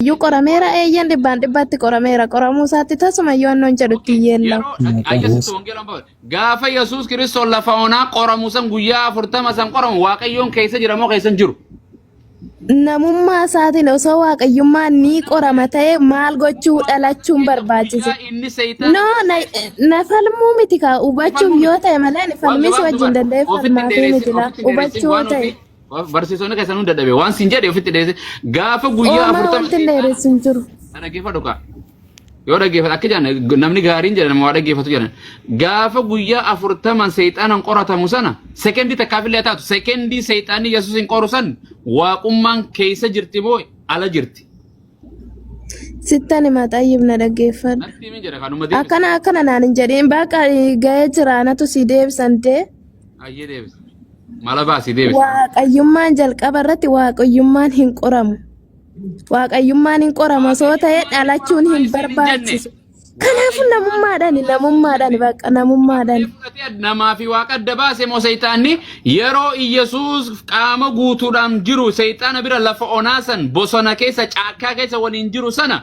Iyyuu qorameera eeyyan dhibbaan dhibbatti qorameera. Qoramuu isaatti tasuma iyyuu annoon jedhu itti hin yeellamu. Yeroo akkasitti wangeela hin baafne. Gaafa Yesuus Kiristoos lafa onaa qoramu san guyyaa 40 san qoramu Waaqayyoon keessa jira moo keessa hin jiru? Namummaa isaatiin osoo waaqayyummaan ni qorama ta'e maal gochuu dhalachuun barbaachise? Guyyaa inni seexan No, na, na falmuu miti kaa hubachuuf yoo ta'e malee ani waan falmis gabaabdu wajjin bara danda'ee ofitti hin falmaafii dheeressin miti laa ofitti hin dheeressin hubachuu yoo waan ta'e. ofii barsiisonni keessan hunda dadhabe waan siin jedhe ofitti dheeresse gaafa guyyaa Oomaa 40 wanti hin seexan dheeressu hin jiru. dhaggeeffadhu kaa. Yoo dhaggeeffatu akka jedhan namni gaariin jedhan nama waa dhaggeeffatu jedhan gaafa guyyaa 40 seexanan qoratamu sana sekendii takkaafillee haa taatu sekendii seexaanni Yesuus hin qoru san waaqummaan keessa jirti moo ala jirti. Sittan hima xayyib na dhaggeeffadhu. Natti himin jedha kanuma deebisa. Akkana akkana naan hin jedhiin bakka ga'ee jira anatu si deebisan dee. Ayyee deebisa. Mala baasii deebisa. Waaqayyummaan jalqaba irratti waaqayyummaan hin qoramu. Waaqayyummaan hin qoramu osoo ta'e dhalachuun hin barbaachisu. Kanaafuu namummaadhaan namummaadhaan bakka namummaadhaan. Fudhatee namaa fi waaqa adda baase moo seexaanni yeroo Iyyasuus qaama guutuudhaan jiru seexaana bira lafa onaa san bosona keessa caakkaa keessa waliin jiru sana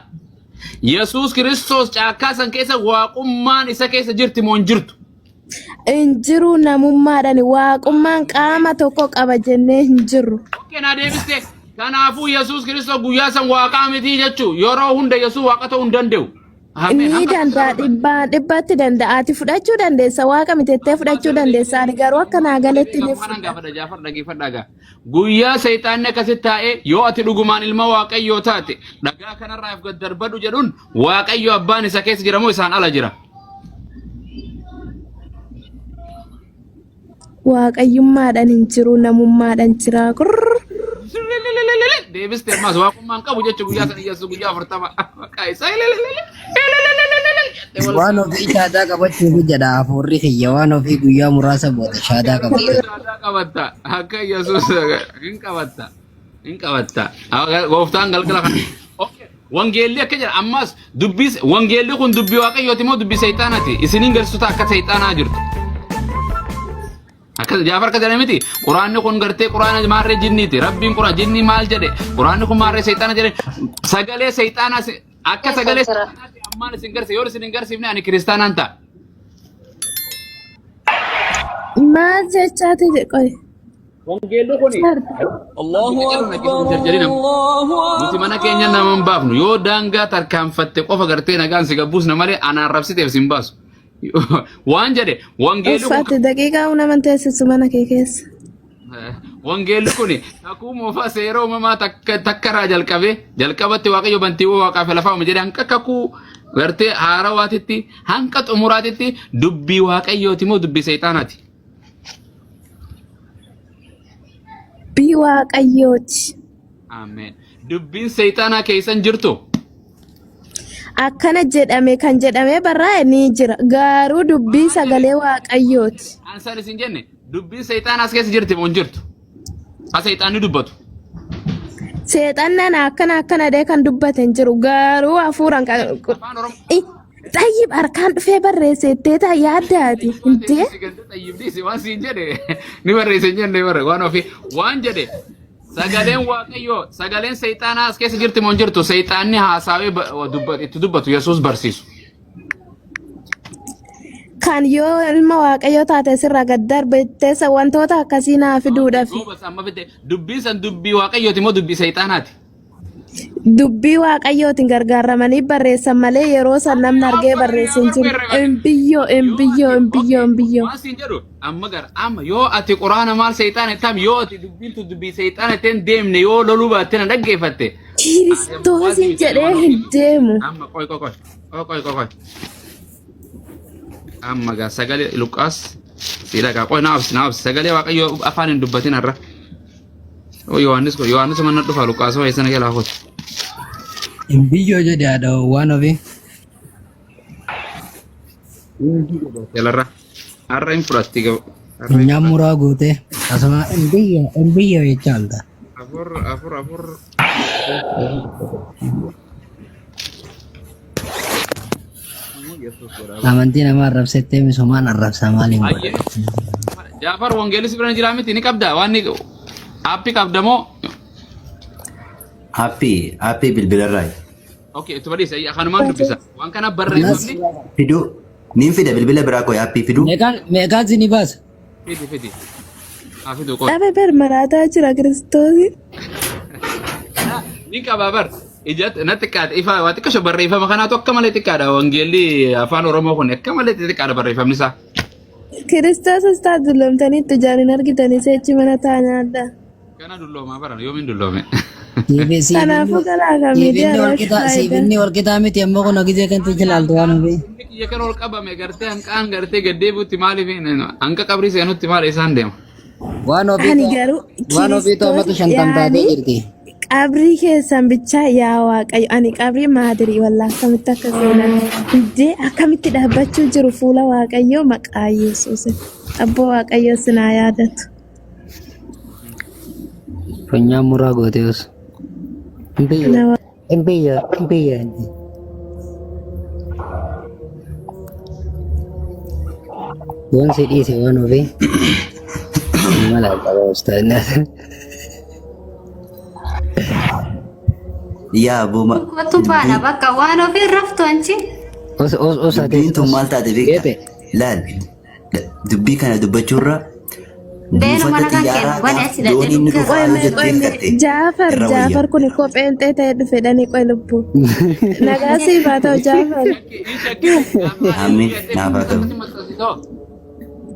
Yesuus Kiristoos caakkaa san keessa waaqummaan isa keessa jirti moo hin jirtu? Hin jiru namummaadhaan waaqummaan qaama tokko qaba jennee hin jirru. Okkee naa deebiste. Kanaafuu Yesuus Kiristoos guyyaa san waaqaa miti jechuu yeroo hunda Yesuus waaqa ta'uu hin danda'u. Ameen. Ni Hanga danda'a dhibbaan dhibbatti danda'a. Ati fudhachuu dandeessa waaqa mitettee fudhachuu dandeessa. Ani garuu akka naa galetti ni Kanan fudha. gaafadha Jaafar dhaggeeffadhaa gaa. Guyyaa seexaanni akkasitti taa'ee yoo ati dhugumaan ilma Waaqayyoo taate dhagaa kanarraa of gad darbadhu jedhuun Waaqayyo abbaan isa keessa jira moo isaan ala jira? Waaqayyummaadhaan hin jiru namummaadhaan jira. Kurr. Deebiste ammas waaqummaan qabu jechuun guyyaa sana Yesuus guyyaa 40 maqaa isaa Waan ofii shaadaa qabachuuf jedha hafuurri kiyya waan ofii guyyaa muraasa booda shaadaa qabata. Shaadaa qabatta akka Yesuus hin qabatta. Hin qabatta. Gooftaan galgala kana. Okay. Wangeelli akka jedha ammas dubbii wangeelli kun dubbii waaqayyooti moo dubbii seexaanaati? Isiniin garsiisota akka seexaanaa jirtu. Akka Jaafar akka jedhame miti. Quraanni kun gartee quraana maarree jinniiti. Rabbiin quraan jinnii maal jedhe? Quraanni kun maarree seexaana jedhe. Sagalee seexaanaa akka Keessa sagalee jira. seexaanaati ammaan isin garsiise yoo isin hin garsiifne ani kiristaanaan ta'a. Maal jechaati qoy. Wangeelli kun Allahu Akbar, Allahu nuti mana keenya nama hin baafnu yoo daangaa tarkaanfatte qofa gartee nagaan si gabbuusna malee anaan rabsiteef si hin baasu. Waan jedhe wangeelli kun Uffatte daqiiqaa nama teessisu mana kee keessa. Wangeelli kun kakuu moofaa seera uumamaa takka takkarraa jalqabee jalqabatti waaqayyo bantiiwwan waaqaa fi lafaa uume jedhee hanqa kakuu gartee haarawaatitti hanqa xumuraatitti dubbii waaqayyooti moo dubbii seexaanaati? Dubbii waaqayyooti. Ameen. Dubbiin seexaanaa keessan jirtu? Akkana jedhame kan jedhamee barraa'e ni jira. Garuu dubbii sagalee waaqayyooti. Ansaan isin jenne dubbiin seexaanaa as keessa jirti moo hin jirtu? Ha seexaanni dubbatu. Seexannaan akkana akkana jedhee kan dubbate hin jiru. Garuu hafuuraan kan Afaan Oromoo. Xayyib harkaan dhufee barreesse jettee taa yaaddaati. Intee Xayyibdiisi waan siin jedhe ni barreesse hin jenne barre waan ofii waan jedhe sagaleen waaqayyoo sagaleen seexaanaa as keessa jirti moo hin jirtu seexaanni haasaawee itti dubbatu Yesuus barsiisu. Kan yoo ilma waaqayyoo taate sirraa gad darbe wantoota akkasii naa fiduudhaaf. Goobas amma fide dubbiin san dubbii waaqayyooti moo dubbii seexaanaati? Dubbii waaqayyootiin gargaaramanii barreessan malee yeroo san namni argee barreesse hin jiru. Embiyyoo embiyyoo embiyyoo embiyyoo. Waan siin jedhu amma gara amma yoo ati quraana maal seexaana itti yoo ati dubbiin tun dubbii seexaana ittiin deemne yoo loluu baatte na dhaggeeffatte. Kiristoosiin jedhee hin deemu. Amma qoy qoy qoy qoy qoy qoy qoy. Amma gaa sagalee Luqaas si dhagaa qoy naaf naaf sagalee waaqayyoo afaan hin dubbatin har'a. Oo Yohaannis ko Yohaannis mana dhufa Luqaas waa sana jalaa kooti. Hin biyyoo jedhe haadha waan ofii. Jalarra har'a hin fudhatti gaba. Har'a hin Funyaan fudhatti. muraa guutee asuma hin biyyoo hin biyyoo jechaa olta. Afur afur afur. Amantii nama arrabsettee misoomaan arrabsaa maaliin godha? Ayyee. Jaafar wangeelli si bira jiraa miti ni qabda waan ni aappii qabda moo? Aappii aappii bilbilarraa. Okay, itti badiisa. Kanumaan dubbisa. Waan kana barreeffamni Fiduu. Niin fida bilbila biraa koo aappii fiduu. Meeqaan meeqaan si ni baasa? fidi fidi. Haa fidu qoy. Dhabe bar maraataa jira Kiristoos. Ni qaba bar. Ija na xiqqaate ifa waa xiqqasho barreeffama kanaatu akka malee xiqqaadha. Wangeelli afaan Oromoo kun akka malee xixiqqaadha barreeffamni isaa. Kiristoos asxaa dulloomtanii itti ijaan hin argitanii seechi mana taa nyaadha. Kana dulloomaa baran yoomiin dulloome. Kanaafuu galaa kan miidiyaa irraa faayidaa. Siifinni wal qixaa miti ammoo kun gisee kan itti ilaaltu waan ofii. Inni kiyya kan ol qabame gartee hanqaan gartee gad deebi'utti maaliif hanqa qabrii seenutti maal isaan deema. Waan ofii Ani garuu waan ofii toomatu Kiristoos shantam taatee yaani jirti. qabrii keessan bichaa yaa Waaqayyo ani qabrii maadirii wallaa akkamitti akka seenan hundee akkamitti dhaabbachuu jiru fuula Waaqayyoo maqaa Yesuus abboo Waaqayyoo sinaa yaadatu. Funyaan muraa gootee os. Hin biyya Nama hin biyya hin biyya. Yoon si dhiise waan ofii. Mala qaba ustaadni. Yaa booma. Kottu baadha bakka waan ofii raftu anchi. Os os os ati Dubbiin tun maal taate beekta? Geete. Laal. Dubbii kana dubbachuurra Deenu buufata mana kan kennu xiyyaaraa bani gaaf achi dhaqee dooniin ni dukkan. dhufaa yoo Qoyme jettee qoyme katte Jaafar irra wayya. Jaafar kun kopheenxee ta'e dhufe dhani qoy lubbu. Nagaa siif haa ta'u Jaafar. Amiin naaf haa ta'u.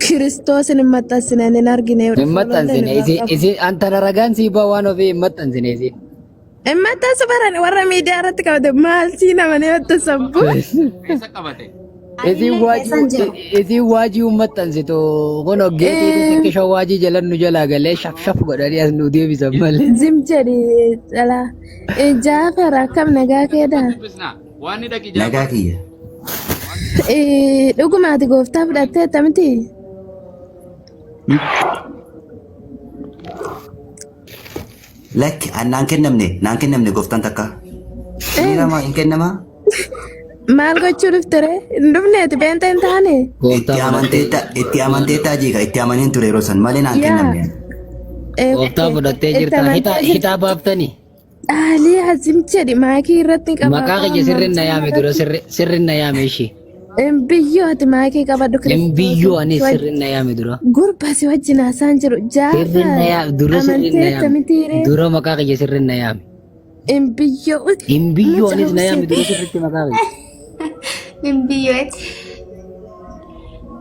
Kiristoosin hin maxxansine hin argine Hin fuulallee maxxansine nurraa isin qabu. isin antana ragaan sii ba'a waan ofii hin maxxansine isin. Hin maxxansu baran warra miidiyaa irratti qabate maal sii namanii maxxansan bu. Keessa qabate. Isin Anillee keessan waajii jiru. isin waajii hin maxxansitu kun geetii xixiqqisho waajii jalan nu jalaa galee shaf shaf godhanii as nu deebisan malee. Zim jedhi dhalaa. Jaafar akkam nagaa keedha? Dubbisnaa. Waan ni dhaqi Nagaa Jaafar. kiyya. Dhugumaati gooftaa fudhatteetta miti? Lakki an naan kennamne naan kennamne gooftaan takka. Miiramaa hin kennamaa? Maal gochuu dhufte ree? Hin dhufneeti beenta hin taane? Gooftaa Itti amanteetta itti amanteettaa jiika itti amaneen ture yeroo san malee naan Yaa. kennamne. Gooftaa fudhattee Itti jirta amantee hitaa jirta. hitaa baaftanii. Dhaalii azim jedhi maakii irratti hin Maqaa qabaa kiyya sirrin na yaame dura sirri sirrin na yaame ishee. Hin biyyoo ati maakii qabadhu Hin biyyoo ani Kiristoos. sirrin na yaame dura. Gurba si wajjin haasaan jiru Sirrin na Jaafar yaame dura sirrin na amanteetta yaame. mitiiree Dura maqaa kiyya sirrin na yaame. hin biyyoo Hin biyyoo mucaa anis na yaame dura obsee sirritti maqaa kiyya. Hin biyyoo.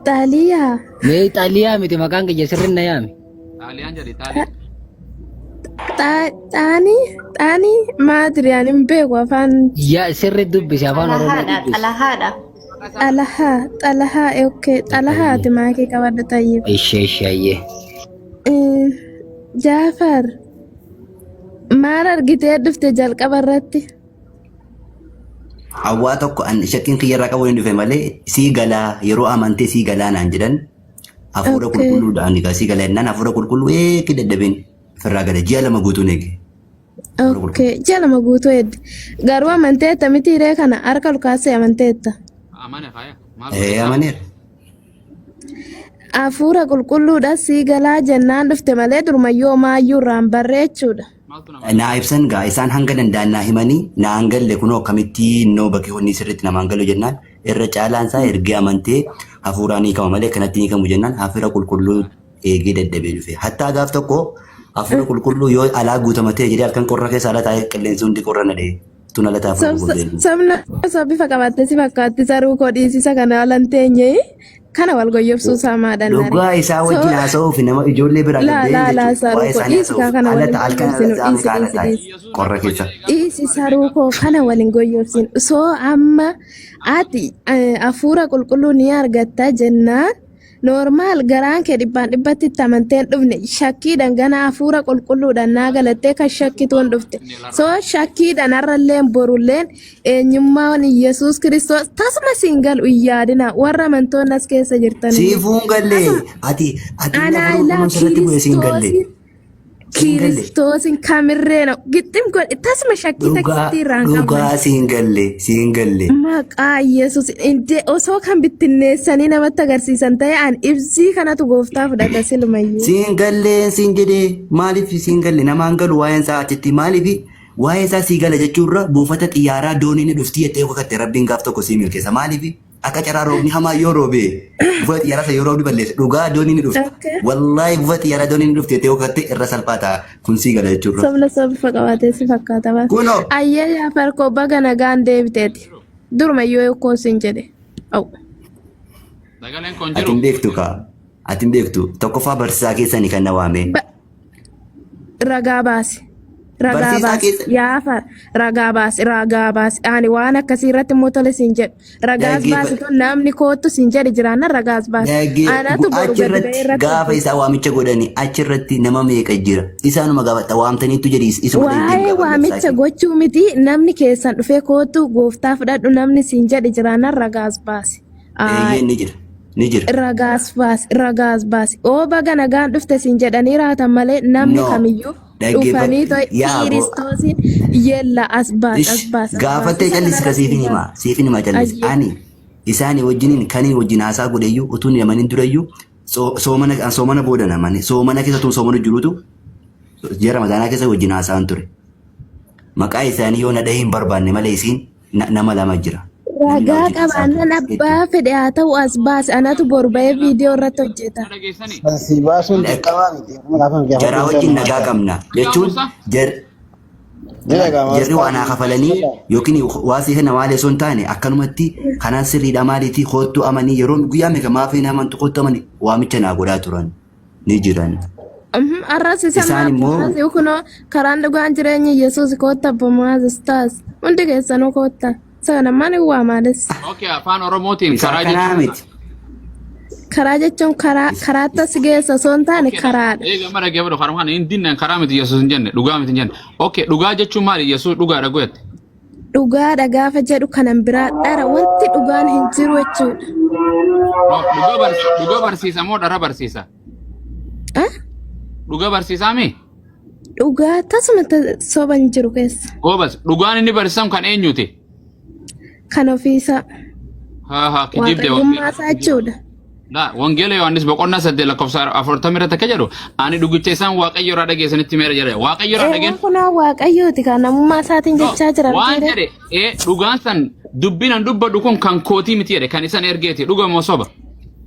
Xaaliyaa Mee xaaliyaa miti maqaan kiyya sirrin na yaame. Xaaliyaan jedhe xaaliyaan. Xaanii xaanii maatiriyaan hin beeku afaan Yaa sirri dubbisi afaan Oromoo Xalahaadha dubbisi. xalahaadha. xalahaa xalahaa okay xalahaa ati maakii qabadhu tayyib. Ishee ishee ayyee. Jaafar maal argitee dhufte jalqaba irratti? Hawwaa tokko an shakkiin kiyyarraa qabu hin dhufe malee sii galaa yeroo amantee sii galaa naan jedhan hafuura Okay. qulqulluudhaan egaa sii galaa jennaan hafuura qulqulluu eegi dadhabeen ofirraa gala ji'a lama guutuun eege. Hafuura qulqulluu. Okay. Ji'a lama guutuu eedde. Garuu amanteetta miti hiree kana harka ol kaasee amanteetta. Amane faaya. Maal Ee amaneera. Hafuura qulqulluudha sii galaa jennaan dhufte malee durmayyoo maayyuu irraan barree jechuudha. Maaltu nama Naa ibsan gaa isaan hanga danda'an naa himanii naa hin galle kunoo akkamitti innoo bakki honni sirriitti namaan galu jennaan irra caalaan isaa ergee amantee hafuuraan hiikama malee kanatti hiikamu jennaan hafuura qulqulluu eegee dadhabee dhufe. Hattaa gaaf tokko hafuura qulqulluu yoo alaa guutama ta'e jedhee halkan qorra keessa ala taa'ee qilleensi hundi qorra na dha'e. Tun ala taa'ee hafuura qulqulluu eegu. Sabna osoo bifa qabaatte si fakkaatti saruu koo dhiisisa kana alan teenye kana wal goyyobsuu isaa maadhan nare. Dhugaa isaa So wajjin haasa'uuf nama ijoollee biraa laa gad laa laa jechuudha. saruu Waa'ee koo isaanii dhiisi kaa haasa'uuf kana ala wal hin ta'a halkan ala goyyobsinu ta'a dhiisi meeqa ala dhiisi taa'e dhiisi. qorra keessa. Dhiisi saruu koo kana wal hin goyyobsinu. So amma ati hafuura qulqulluu ni argatta jennaan Normal garaan kee dhibbaan dhibbatti itti amantee hin dhufne shakkiidhaan gana hafuura qulqulluudhaan naa galattee kan shakkituun dhufte. So shakkiidhaan har'alleen borulleen eenyummaan Yesuus Kiristoos tasuma siin galu hin yaadina warra amantoonni as keessa jirtan. Siifuu hin galle ati ati inni Anaa hafuura ilaa qulqulluun sirratti bu'e siin galle. Kiristoosiin Siin galle. Kiristoosin kamirreena gixxim godhe tasuma shakkii Dhugaa takkittii irraa hin dhugaa qaban. siin galle siin galle. Maqaa Yesuus indee osoo kan bittinneessanii namatti agarsiisan ta'e an ibsii kanatu gooftaa fudhata silumayyuu. Siin galle siin jedhee maaliif siin galle namaan galu waa'een isaa achitti maaliif Waa'ee isaa sii gala jechuurra buufata xiyyaaraa doonii ni dhufti jettee kakatte Rabbiin gaaf tokko sii milkeessa. Maaliif akka carraa roobni hamaa yoo roobe buufata xiyyaaraa sana yoo roobni balleesse dhugaa doonii ni dhufti. Okay. Wallaahi buufata xiyyaaraa doonii ni dhufti jettee kakatte irra salphaa ta'a kun sii gala jechuurra. Sobna sobifa qabaatee si fakkaata bara. Kunoo Ayyee Jaafar koo baga nagaan deebiteeti. Duruma yoo koo siin jedhe. Au. Sagaleen kun ati jiru. hin beektu kaa ati hin beektu tokkoffaa barsiisaa keessanii kan na waame. Ragaa baasi. Ragaa Barsiisaa baasi. keessa Jaafar ragaa baasi. Ragaa baasi. Ani waan akkasii irratti immoo tole siin jedhu. Ragaas baasi dhaggeeffadhu. tun namni koottu siin jedhe jiraanna ragaas baasi. Anatu boru gadi ba'ee Achirratti irratti gaafa hojjeta. isaa waamicha godhani achirratti nama meeqa jira isaanuma gaafadha waamtaniitu jedhi isuma dhaqxee Waa'ee gaafadha waamicha saakin. gochuu miti namni keessan dhufee koottu gooftaa fudhadhu namni siin jedhe jiraannan ragaas baasi. Eeyyee Ayi. ni jira ni jira. Ragaas baasi ragaas baasi oo baga nagaan dhufte siin jedhanii raatan malee namni No kamiyyuu dhufanii dhaggeeffadhu to'e yaa aboo kiristoosiin yella as baas as ish baas as baas gaafattee isa callisi ka kanarratti siifin hin hima baas. siifin hima callisi Ayyee. ani isaanii wajjiniin kaniin wajjin haasaa godheyyuu utuun hin amanin durayyuu soomana an soomana booda namani soomana keessa tun soomana jirutu ji'a ramadaanaa keessa wajjin haasa'an ture. Maqaa isaanii yoo na dhahee hin barbaanne malee isiin nama lama jira. Namni na Ragaa wajjin haasa'aa ture qabaannan hedduu. abbaa fedhe haa ta'u as baasi anatu boru ba'ee viidiyoo irratti hojjeta. Dhageessanii. Kan si baasuun dirqamaa miti. Amma gaafa Jaraa gaafadhu wajjin isa nagaa nama. qabna Dhugaa jechuun Musa. jar Ni dhaga'ama jarri waa naa ustaazi. kafalanii yookiin waa si kana maalee osoo hin taane akkanumatti kanaan sirriidha maaliiti koottu amanii yeroo guyyaa meeqa maaf hin amantu koottu amanii waamicha naa godhaa turan ni jiran. Arras isa Isaan immoo maaf kunoo karaan dhugaan jireenya Yesuus kootta abbo Mu'aaz ustaaz hundi keessanuu kootta isa kana maal hin waamaales. Okay, afaan Oromootiin isa karaa akkanaa jechuun miti. Karaa jechuun karaa karaatti as geessa osoo hin taane Okay, karaadha. eega mara geebadu karuma kana hin dinne karaa miti Yesuus hin jenne dhugaa miti hin jenne. Okay, dhugaa jechuun maali? Yesuus dhugaadha goette. Dhugaadha gaafa jedhu kanan biraa dhara wanti dhugaan hin jiru jechuudha. No, dhugaa barsi dhugaa barsiisa moo dhara barsiisa? Ah? Dhugaa barsiisaa mi? Dhugaa tasuma soba hin jiru keessa. Goobas, dhugaan inni barsiisan kan eenyuti? Kan ofiisaa Haa haa kijibde waaqayyummaa isaa jechuudha. La, Wangeela Yohaannis boqonnaa 8 lakkoofsa 40 irratti akka jedhu ani dhugicha isaan Waaqayyo irraa dhageessanitti meera jedhe. Waaqayyo irraa Eewwan dhageen kunoo waaqayyooti kan namummaa isaatiin No, jechaa jira waan mitiire. jedhe dhugaan san dubbiin an dubbadhu kun kan kootii miti jedhe kan isan ergeeti dhuga moo soba.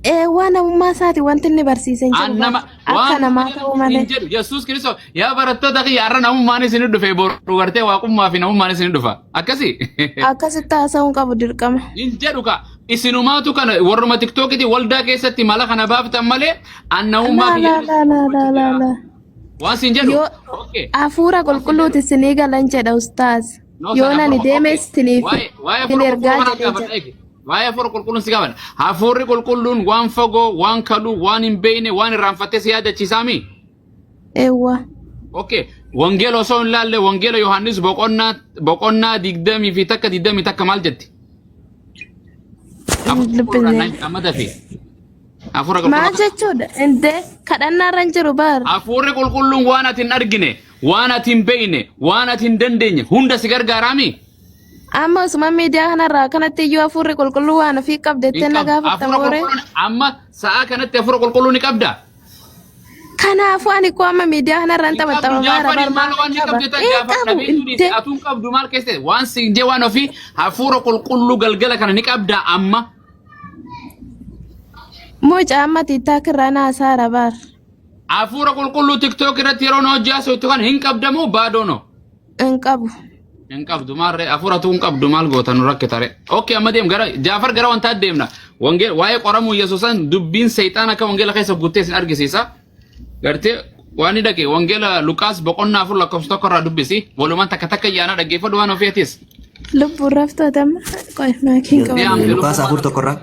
Eewwan namummaa isaati wanti inni barsiise hin An jiru nama bara. Akka waan namaa ta'uu hin malee. jedhu Yesuus Kiristoos yaa barattoota kiyya har'a namummaan isin dhufe boru gartee waaqummaa fi namummaan isin dhufa akkasi. Akkasitti haasa'uun qabu dirqama. Hin jedhu ka isinumaatu kana warruma tiktookiti waldaa keessatti mala kana baaftan malee an namummaa Laa kiyya laa laa laa laa laa laa. waan sin jedhu Yoo okay. hafuura qulqulluuti isinii galan jedha ustaaz. No, Yoo sana nani hafuura deeme okay. isiniif Waa'ee hin hafuura ergaa qulqulluu kana jedhee gaafadha jira. eegi. Waa'ee hafuura qulqulluun si gaafadha. Hafuurri qulqulluun waan fagoo, waan kaluu, waan hin beekne, waan irraanfattee si yaadachiisaami. Eewwa. Okay. Wangeela osoo hin laalle Wangeela Yohaannis boqonnaa 21 21 maal jetti? Hafuura qulqulluudhaan Dubbisne. amma dafi. Hafuura Maal qulqulluu. jechuudha? Indee kadhannaa irra hin jiru bar. Hafuurri qulqulluun waan ati hin argine, waan ati hin beekne, waan ati hin dandeenye hunda si gargaaraami. Amma osuma miidiyaa kanarraa kanatti iyyuu hafuurri qulqulluu waan ofii qabdettee Hin na qabdu. gaafatta Hafuura mooree. qulqulluun amma sa'aa kanatti hafuura qulqulluu ni qabda. Kanaafuu ani koo amma miidiyaa kanarraan Hin qabdu taphaxama maara Jaafari bar maal maal waan ni qaba? qabde tan Hin Jaafar qabu dhabeetu dhiise indee. atuu hin qabdu maal keessa waan siin jee waan ofii hafuura qulqulluu galgala kana ni qabda amma. Mucaa amma tiiktaak irraa naasaara bar. Hafuura qulqulluu tiktook irratti yeroo na hojii haasoftu kan hin qabdamoo baadoonoo? Hin qabu. Hin qabdu maarree hafuuratu hin qabdu maal goota nu rakkitare. Okay amma deem gara Jaafar gara wantaa deemna. Wangeel waa'ee qoramuu Yesuusan dubbiin seexaan akka wangeela keessa guuttee isin argisiisa. Gartee waan ni dhaqe wangeela Luqaas boqonnaa 4 lakkoofsa 1 irraa dubbisi. Walumaan takka takka yaana dhaggeeffadhu waan ofeetis. Lubbuun raftoota amma qoy maakiin Ni qabu. amte Luqaas lubbuun 4 tokkorraa.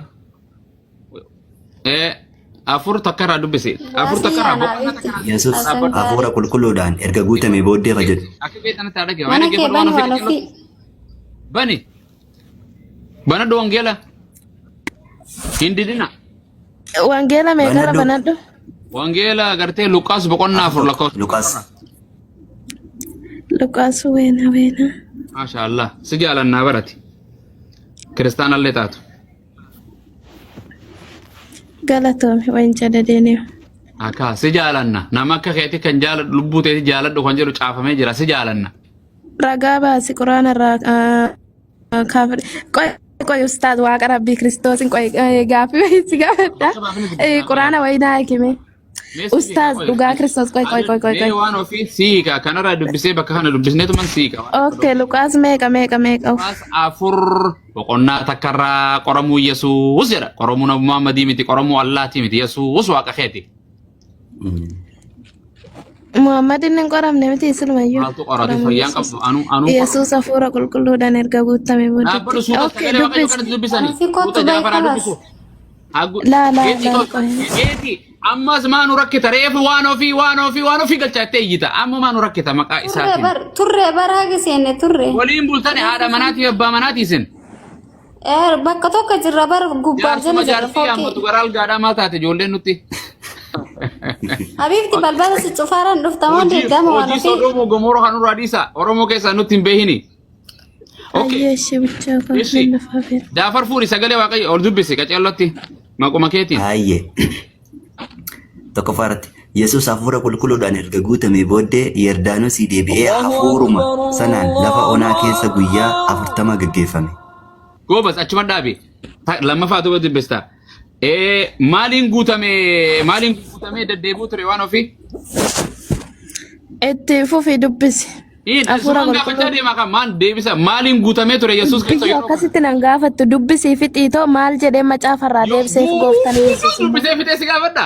4 takka irraa dubbisi. 4 takka irraa boqonnaa takka irraa Yesuus Hasan hafuura gaarii. qulqulluudhaan erga guutame booddee ka jedhu. Akka keetanatti haa dhagee. Waan Mana kee dhaggeeffadhu waan bani waan ofii ofii. Bani. Banadhu wangeela. Hin didina. Wangeela meeqarra Banadhu. banadhu? Wangeela gartee Luqaas boqonnaa 4 4 tokko. lakkoofsa. Luqaas. Luqaas weena weena. Maasha Allah. Si jaalannaa barati. Kiristaanallee taatu. Galatoomi waan jedhe deeniyu. Akka si jaalanna. Nama akka keetii kan jaaladhu lubbuu teetii jaaladhu kan jedhu caafamee jira. Si jaalanna. Ragaa baasi quraana irraa kaafir. Qoy qoy ustaaz waaqa rabbii kiristoosin qoy gaaffii wayii si gaafadha. Quraana wayii naa hikime. Ustaaz dhugaa kiristoos qoy qoy qoy qoy Mee qoy. waan ofii siika kanarraa dubbisee bakka kana dubbisneetuman siika. Okay Luqaas meeqa meeqa meeqa. Luqaas 4 boqonnaa takkarraa qoramuu Yesuus jedha. Qoramuu Nabi Muhammadii miti qoramuu Allaatii miti Yesuus waaqa keeti. Muhammad inni hin qoramne miti silumayyuu. Maaltu qorate Qoramuu fayyaan Yesuus. qabdu anu anu qoramu. Yesuus hafuura qulqulluudhaan erga guutame Dhaabbadhu booddatti. suuta Okay sagalee waaqayyoo dubbisi. kanatti dubbisani. Fi kottu Suuta bahi jaafaraa kalas. dubbisu. Hagu Laa laa geetii laa koo qoy. geetii ammas maa nu rakkita reefu waan ofii waan ofii waan ofii galchattee iyyita amma maa nu rakkita maqaa Turre isaatiin. bar turre bar haga seenne turre. Waliin bultani haadha manaatii fi abbaa manaatii isin. Bakka tokko jirra bar gubbaaf Jaarsuma jala jirra jaartii fooqii. yaammatu gara algaadhaa maal taate ijoolleen nutti. Habiibti balbala si cufaaraan dhuftamoo Hojii dirgama waan hojii ofii. Sodoomoo Gomoora kan nurraa dhiisa. Oromoo keessaa nutti hin beehini. Okay. Ayyee ishee bichaa Ishi. kolfeen lafaa feera. Jaafar fuudhi sagalee waaqayyo ol dubbisi qaceellotti maquma keetiin. Haayye. Tokkoffaa irratti Yesuus hafuura qulqulluudhaan erga guutamee booddee Yordaanosii deebi'ee Allahu hafuuruma Akbar, sanaan lafa onaa Allahu keessa guyyaa 40 gaggeeffame. Goobas achuma dhaabi. Lammaffaa duuba dubbista. Maaliin guutame maaliin guutamee deddeebi'uu ture waan ofii? Itti fufi dubbisi. Hafuura Isumaan gaafachaa qulqulluu. deema kan maal deebisa maaliin guutamee ture Yesuus keessa Biyya yeroo kana? akkasitti nan gaafattu dubbisii fixiitoo maal jedhee macaafarraa Yoo deebiseef gooftaan Yesuus immoo. dubbisee fixee si gaafadha.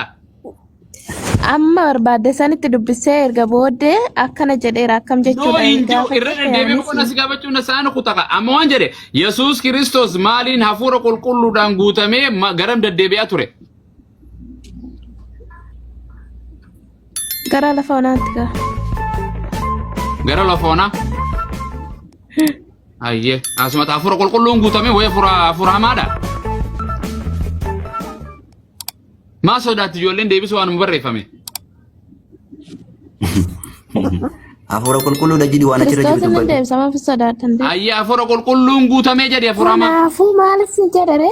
Amma barbaadde sanitti dubbisee erga booddee akkana jedheera akkam Noo jechuudha hin jiru gaafa irra jette deddeebi'ee anis boqonnaa si gaafachuun na sa'aan kutaka. Amma waan jedhe Yesuus Kiristoos maaliin hafuura qulqulluudhaan guutamee garam deddeebi'aa ture? Gara lafa onaatti gaa. Gara lafa onaa. Ayyee. Asumatti hafuura qulqulluun guutamee wayii hafuura hafuura hamaadha. Maa sodaatti ijoolleen deebisuu waanuma barreeffame. Hafuura qulqulluudha jedhi waan achirra jiru Kiristoos inni dubbadhu. deebisa maaf sodaatan deebisa. Ayyee hafuura qulqulluun guutamee jedhi hafuura hamaa. Kanaafuu maal si jedhare?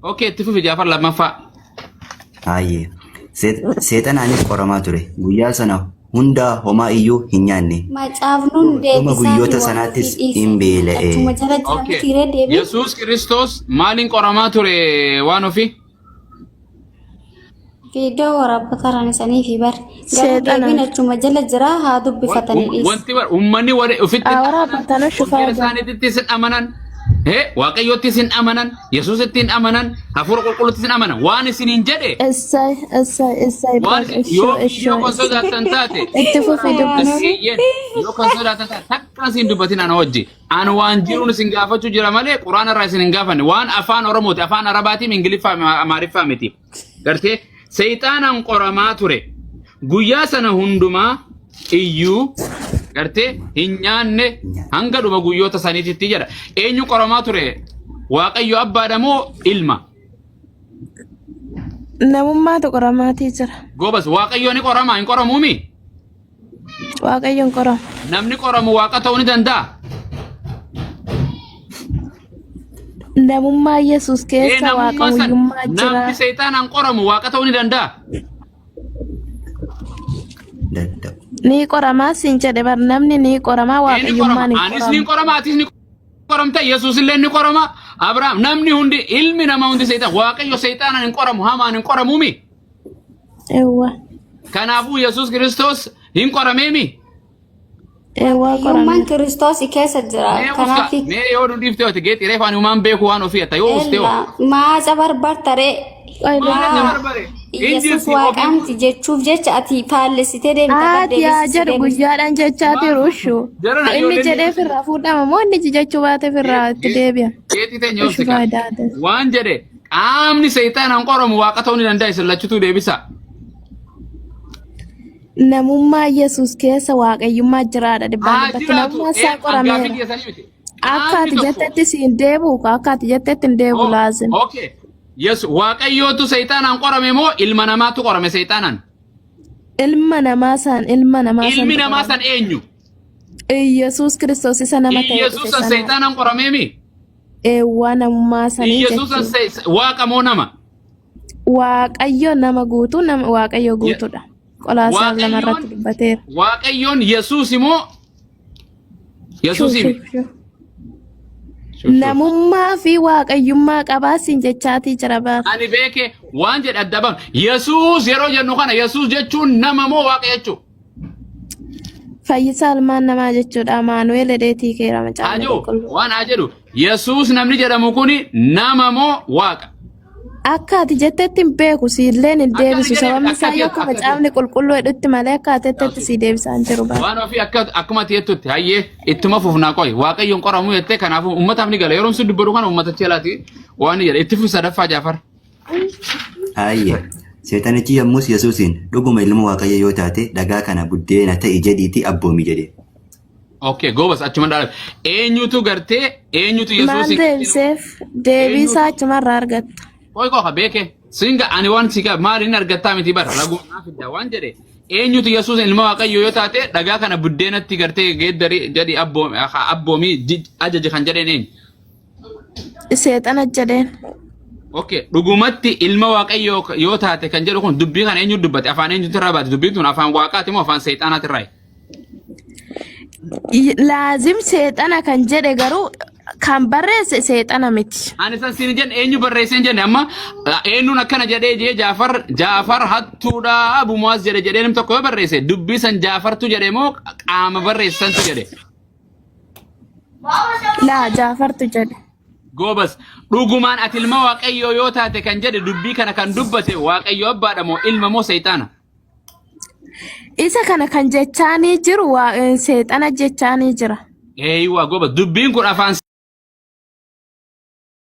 Okay itti fufi Jaafar lammaffaa. Haayye. Seexanaanis qoramaa ture. Guyyaa sana hundaa homaa iyyuu hin nyaanne. Macaafnuun Dhuma deebisaa fi guyyoota waan ofii sanaattis dhiise. hin beela'e. Achuma jala jira Okay. mitiiree deebiin. Yesuus Kiristoos maaliin qoramaa ture waan ofii? Viidiyoo waraabbataraan isanii fi bar. Garuu Seexanaan. deebiin achuma jala jira haa dubbifatanii dhiise. Wanti bar uummanni warri ofitti hin Haa amanan, waraabbatanu shufaa wangeela jala. isaaniitti hin amanan, waaqayyootti hin amanan, Yesuusitti hin amanan, hafuura qulqulluutti hin amanan. Waan isiniin jedhe Essay essay essay waan baga isin ishoo yoo ishoo yoo kan sodaattan taate itti fufi dubbisi. eeyyeen yoo kan sodaattan taate takka isin dubbatin ana wajji. An waan jiruun isin gaafachuu jira malee quraana irraa isin hin gaafanne waan afaan Oromooti afaan Arabaatiin Ingiliffaa Amaariffaa miti. Gartee seexaanaan qoramaa ture. Guyyaa sana hundumaa iyyuu gartee hin nyaanne hanga dhuma guyyoota saniititti jedha. Eenyu qoramaa ture? Waaqayyo abbaadha moo ilma? Namummaatu qoramaatii jira. Goobas Waaqayyo ni qoramaa hin qoramuumi? Waaqayyo hin qoramu. Namni qoramu waaqa ta'uu ni danda'a? Namummaa Yesuus Ee keessa namummaa san waaqayyummaa jira. namni seexaanaan qoramu waaqa ta'uu ni danda'a? Danda'u. Ni qoramaa siin jedhe bar namni ni qoramaa Ee ni qorama. waaqayyummaan hin Anis ni qoramu. qorama atis ni qoramta Yesuus illee ni qorama. Abrahaam namni hundi ilmi nama hundi seexaan waaqayyo seexaanaan hin qoramu hamaan hin qoramuumi. Eewwa. Kanaafuu Yesuus Kiristoos hin qorameemi. Eewwa Waaqayyummaan qorameera. Kiristoos keessa jira. Mee uska Kanaaf mee yoo nu dhiifte hote geexi reefu ani humaan beeku waan ofii atta yoo uste hoo. ella maaca barbartaree Qoy Maal lubbu. na maa barbare? Hin Yesuus jirti ofiin waaqaamti jechuuf jecha ati faallessitee deemta bar Haati haa deebisisi jedhu deebisi. guyyaadhaan jechaa maal jiru ushuu. jarana Inni ijoolleen jedhee firraa fuudhama moo inni jechuu baate firraa itti deebi'a. geexi teenya Ushuu obsi ka. faayidaa adda. Waan jedhe qaamni seexaanaan qoramu waaqa ta'uu ni danda'a isin lachutuu deebisa. Namummaa Yesuus keessa waaqayyummaa jiraadha dhibbaan Haa dhibbatti. jiraatu Namummaa isaa ee gaaffii qorameera. dhiyeessanii miti. Akka Qaamni ati tokko jettetti siin deebi'u akka ati jettetti hin deebi'u oh, laazim. okay. Yes, waaqayyootu seexaanaan qorame moo ilma namaatu qorame seexaanaan? Ilma namaa san ilma namaa Ilmi santu namaa qorame. san eenyu? Yesuus Kiristoos isa nama ta'ee dhufe Yesuus san sana. seexaanaan qorameemi? Eewwaa namummaa sanii Yesuus san jechuudha. waaqa moo nama? Waaqayyo nama guutuu nama Waaqayyo guutuudha. Qolaasaaf lama irratti Waaqayyoon dubbateera. Waaqayyoon Yesuus immoo Yesuusii Shuf, miti. shuf, shuf. Shuf, shuf. Namummaa fi waaqayyummaa qabaa siin jechaatii jira bar. Ani beeke waan jedhe adda baafna. Yesuus yeroo jennu kana Yesuus jechuun nama moo waaqa jechuu? Fayyisaa ilmaan namaa jechuudha. Amaanu'el jedheetii keera macaafni Ajoo qulqulluu. waan haa jedhu Yesuus namni jedhamu kuni nama moo waaqa? Akka ati jettetti hin beeku siilleen hin Akka ati deebisu. jedhe Sababni akka isaa ati yoo akka akka ati macaafni qulqulluu jedhutti malee akka ati jettetti sii deebisaa hin jiru bara. waan ofii akka akkuma ati jettutti hayyee ittuma fufnaa qoy waaqayyoon qoramu jettee kanaafuu uummataaf ni gala yeroon si dubbatu kana uummata cheelaati waan ni jedhe itti fufi sadaffaa Jaafar. Haayye. Seexanichi yommus Yesuusiin dhuguma ilma Waaqayyo yoo taate dhagaa kana buddeena ta'i jedhiitii abboomi jedhe. Okay, goobas achuma dhaala. Eenyutu gartee eenyutu Maal Yesuusin deebiseef? Deebii isaa achumarraa argatta. Qoy qofa beeke. Singa ani waan si qaba maal inni argattaa miti bara raguu naa fidda waan jedhe. Eenyutu Yesuus ilma Waaqayyoo yoo taate dhagaa kana buddeenatti gartee geeddari jedhi abboomi abboomii ajaje kan jedheen eenyu? Seexana jedheen. Okay, dhugumatti ilma Waaqayyoo yoo taate kan jedhu kun dubbii kana eenyu dubbate afaan eenyutu irraa baate dubbiin tun afaan Waaqaati moo afaan seexaanaati irraa? Laazim seexana kan jedhe garuu kan barreesse seexana miti. Ani san siin jenne eenyu barreesse hin jenne amma eenyuun akkana jedhee jee Jaafar Jaafar hattuudha Abu Muaz jedhe jedhee namni tokko yoo barreesse dubbii san Jaafartu jedhe moo qaama barreessantu jedhe. Laa Jaafartu jedhe. Goobas dhugumaan ati ilma Waaqayyoo yoo taate kan jedhe dubbii kana kan dubbate Waaqayyo abbaadha moo ilma moo seexaana? Isa kana kan jechaanii jiru seexana jechaanii jira. Eeyyuu goobas dubbiin kun afaan